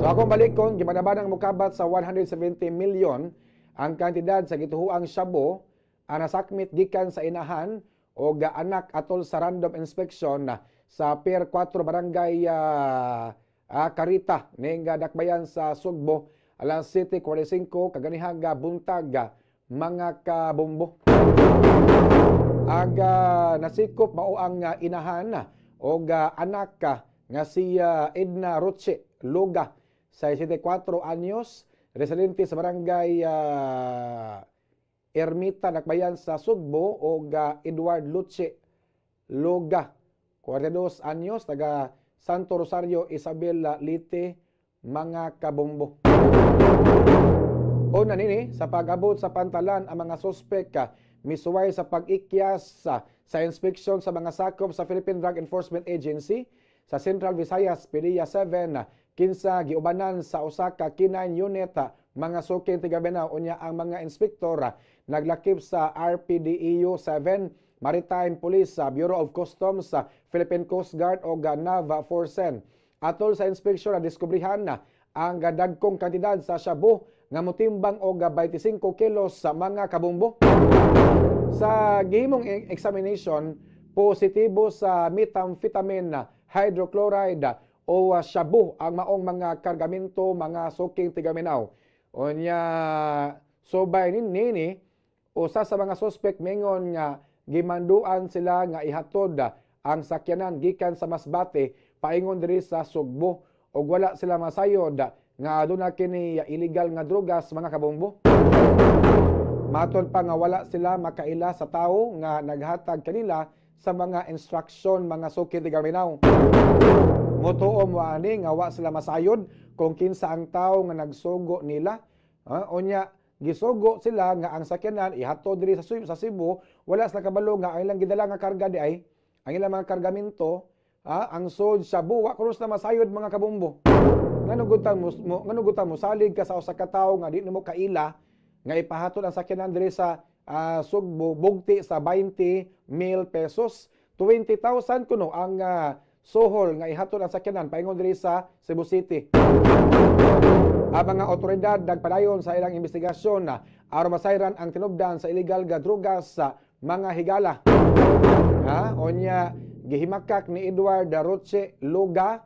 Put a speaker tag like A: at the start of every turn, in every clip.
A: So akong balikon, gibanabanang mukabat sa 170 million ang kantidad sa gituhuang shabu ang nasakmit gikan sa inahan o anak atol sa random inspection sa Pier 4, Barangay Carita ning dakbayan sa Sugbo, alas 7:45 kaganihang buntag, mga kabombo. Aga nasikop mao ang inahan og anak nga si Edna Roche Luga, 64 anyos, residente sa Barangay Ermita, dakbayan sa Sugbo, og Edward Luce Luga, 42 anyos, taga Santo Rosario, Isabela, Leyte, mga kabombo. Una nini, sa pag-abot sa pantalan, ang mga suspek misuway sa pag-ikyas sa inspection sa mga sakop sa Philippine Drug Enforcement Agency sa Central Visayas, PDEA 7, kinsa giubanan sa usa ka K9 unit, mga suking tigaminaw. Unya ang mga inspektor naglakip sa RPDEU 7, Maritime Police, Bureau of Customs, Philippine Coast Guard o NAVFORCEN. Atol sa inspection, na diskubrihan na ang dagkong kantidad sa shabu nga motimbang og 25 kilos sa mga kabombo. Sa gihimong examination, positibo sa methamphetamine hydrochloride o shabu ang maong mga kargamento, mga suking tigaminaw. Unya subay nini, usa sa mga suspect mingon nga gimanduan sila nga ihatod ang sakyanan gikan sa Masbate paingon diri sa Sugbo ug wala sila masayod nga aduna kini illegal nga drogas, mga kabombo. Matod pa nga wala sila makaila sa tawo nga naghatag kanila sa mga instruction, mga suki tigaminaw. Motuo mo ani nga wa sila masayod kung kinsa ang tawo nga nagsugo nila? Ha? Unya gisugo sila nga ang sakyanan ihatod diri sa Cebu, wala sila kabalo nga ang ilang gidala nga karga di ay ang ilang mga kargamento, ha, ang sod shabu. Wa kuno sila masayod, mga kabombo. Ngano gud mo salig ka sa usa ka tawo nga di nimo kaila nga ipahatod ang sakyanan diri sa Sugbo bugti sa 20 mil pesos? 20,000 kuno ang suhol nga ihatod ang sakyanan paingon diri sa Cebu City. Ang mga otoridad nagpadayon sa ilang investigasyon na aron masayran ang tinubdan sa illegal nga drugas sa mga higala. Ha? Unya gihimakak ni Edward Roche Luga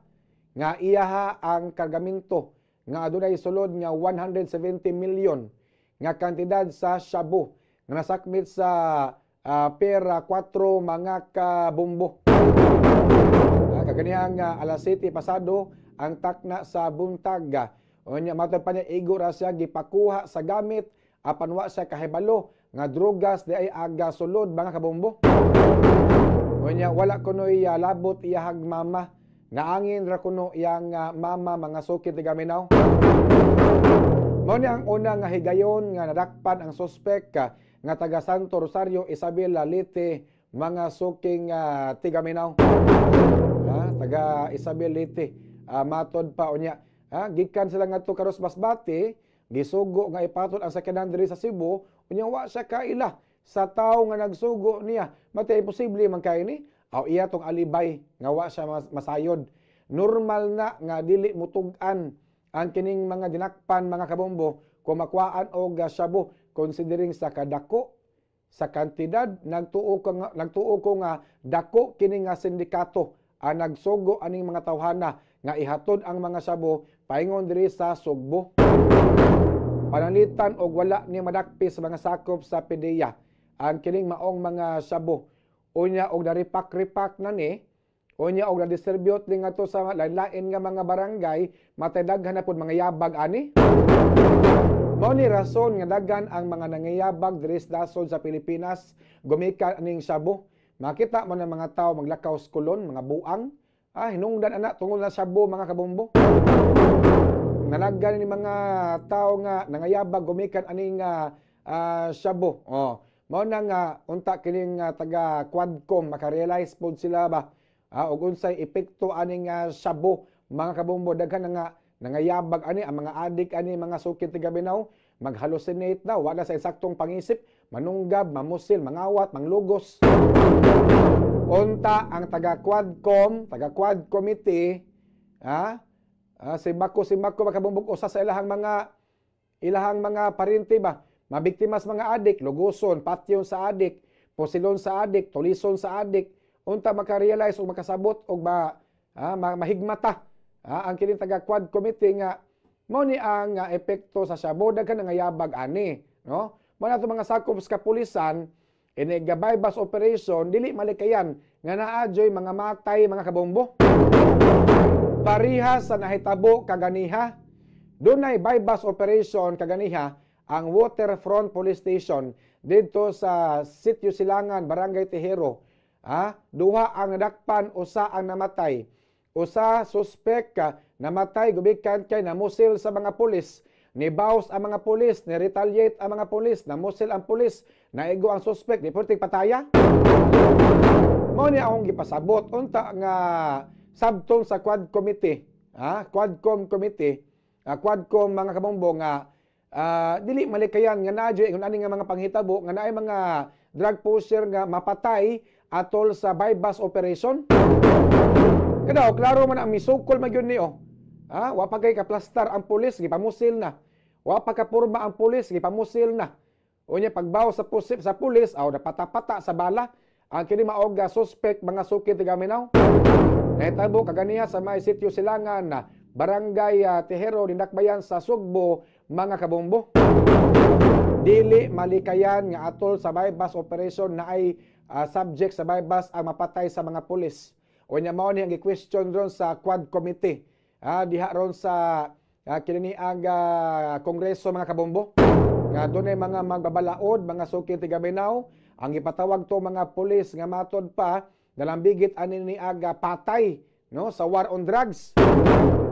A: nga iyaha ang kargamento nga adunay sulod nga 170 million nga kantidad sa shabu nga nasakmit sa Pier 4, mga kabombo. Kaganihang alas 7 pasado ang takna sa buntag. Unya matod pa niya, igo ra siya gipakuha sa gamit apan wa siya kahibalo nga drugas di ay aga sulod, mga kabombo. Unya wala kunoy labot iyahag mama. Naangin ra kuno iyang mama, mga suki tigaminaw. Mao ni ang una nga higayon nga nadakpan ang suspek nga taga Santo Rosario, Isabela, Leyte, mga suking tigaminaw. Ha, taga Isabel, Leyte. Matod pa unya, ha, gikan sila ngadto karos Masbate, gisugo nga ipatol ang sakyanan diri sa Cebu, unya wa siya kaila sa tawo nga nagsugo niya. Mati imposible man kay ni aw iya tong alibay nga wa siya masayod. Normal na nga dili mutug-an ang kining mga dinakpan, mga kabombo, kung makuhaan og shabu, considering sa kadako sa kantidad. Nagtuo ko nga dako kini nga sindikato ang nagsugo aning mga tawhana nga ihatod ang mga shabu paingon diri sa Sugbo. Pananglitan og wala ni madakpi sa mga sakop sa PDEA ang kining maong mga shabu. Unya og naripak-ripak na ni, unya og na-distribute ni ngadto sa lain-lain nga mga barangay, matay daghan na pud mga yabag ani. Mao ni rason nga daghan ang mga nangayabag diri sa nasod sa Pilipinas gumikan aning shabu. Makita mo ng mga tao maglakaw sa kolon, mga buang, hinungdan ana tungod na shabu, mga kabombo. Nalaggan ni mga tao nga nangayabag gumikan aning shabu. Oh, mao na nga unta kining taga Quadcom makarealize pod sila ba og unsay epekto aning shabu, mga kabombo. Daghan na nga nangayabag ani ang mga adik ani, mga sukit tigaminaw, maghallucinate na, wala sa eksaktong pangisip, manunggab, mamusil, mangawat, manglugos. Unta ang taga Quadcom, taga Quad Committee, ha? Simbako simbako, mga kabombo, usa sa ilahang mga parente ba mabiktima sa mga adik, luguson, patyon sa adik, pusilon sa adik, tulison sa adik, unta makarealize o makasabot og mahigmata ang kining taga quad committee nga mao ni ang epekto sa shabu. Daghan nga yabag ani, no? Mao na mga sakop sa kapulisan, inig buy-bust operation, dili malikayan nga naa joy mga matay, mga kabombo. Pareha sa nahitabo kaganiha, dunay buy-bust operation kaganiha ang Waterfront Police Station didto sa Sitio Silangan, Barangay Tejero. Duha ang nadakpan, usa ang namatay. Usa suspek ka namatay gumikan kay namusil sa mga pulis. Nibaws ang mga pulis, ni-retaliate ang mga pulis, namusil ang pulis, naigo ang suspek, di pwedeng pataya. Mao ni akong gipasabot unta nga sabton sa Quad Committee, Quadcom Committee, Quadcom, mga kabombo, nga dili malikayan nga naa ingon ani nga mga panghitabo nga naay mga drug pusher nga mapatay atol sa buy-bust operation. Kadaw, klaro man ang misukol man gyud ni oh. Wa pa kay kaplastar ang pulis, gipamusil na. Wa pa kapurma ang pulis, gipamusil na. Unya pagbaw sa pusip sa pulis, aw napatapata sa bala ang kini maog nga suspect, mga suki tigaminaw. Nahitabo kaganiha sa may Sitio Silangan na Barangay Tejero, Dinakbayan sa Sugbo, mga kabombo. Dili malikayan nga atol sa buy-bust operation na ay subject sa buy-bust ang mapatay sa mga pulis. O nya mao ni ang gi-question ron sa Quad Committee. Diha ron sa kini ang kongreso, mga kabombo. Nga dunay mga magbabalaod, mga suki tigaminaw, ang gipatawag to mga pulis nga matod pa nalambigit ani ni aga patay, no, sa war on drugs.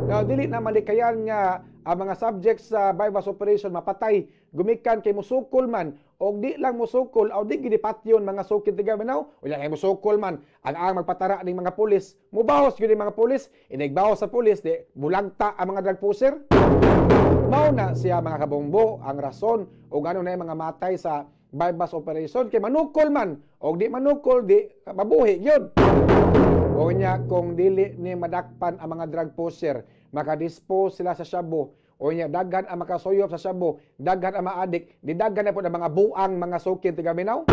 A: Now, dili na malikayan nga ang mga subjects sa buy-bust operation mapatay gumikan kay musukol man og di lang musukol aw di gid patyon, mga suki tigaminaw. Wala kay musukol man ang magpatara ning mga pulis, mubawas gyud mga pulis, inigbawas sa pulis, di bulagta ang mga drug pusher. Mao na siya, mga kabombo, ang rason og ano na yung mga matay sa buy-bust operation kay manukol man og di manukol, di mabuhi gyud. O nya kung dili ni madakpan ang mga drug pusher, makadispose sila sa shabu. O nya daghan ang makasuyop sa shabu, daghan ang maadik, di daghan na po ang mga buang, mga suki tigaminaw.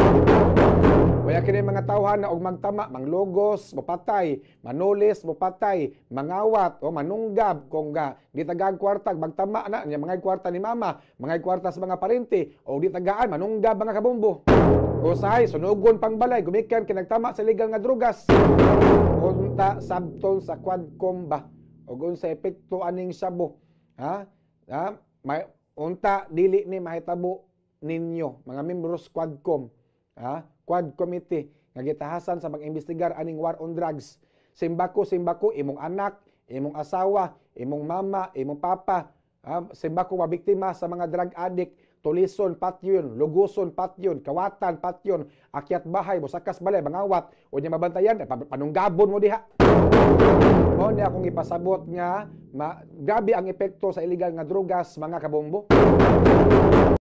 A: Wala kini mga tawhan na og magtama, manglugos, mopatay, manulis, mopatay, mangawat o manunggab kung ga di tagaan kwarta, magtama na nya mga kwarta ni mama, mga kwarta sa mga parente o di tagaan, manunggab, mga kabombo. Usahay sunugon pang balay gumikan kay nagtama sa legal nga drugas. Unta sabton sa Quadcom ba og unsa epekto aning shabu? Ha? Ha? May, unta dili ni mahitabo ninyo mga membros Quadcom. Ha? Quad Committee nga gitahasan sa pag-imbestigar aning war on drugs. Simbako simbako imong anak, imong asawa, imong mama, imong papa, ha? Simbako mabiktima sa mga drug addict, tulison patyon, luguson patyon, kawatan patyon, akyat bahay, mosakas balay, mangawat, o nya mabantayan, panunggabon mo diha. Mao ni akong ipasabot nga grabe ang epekto sa illegal nga drugas, mga kabombo.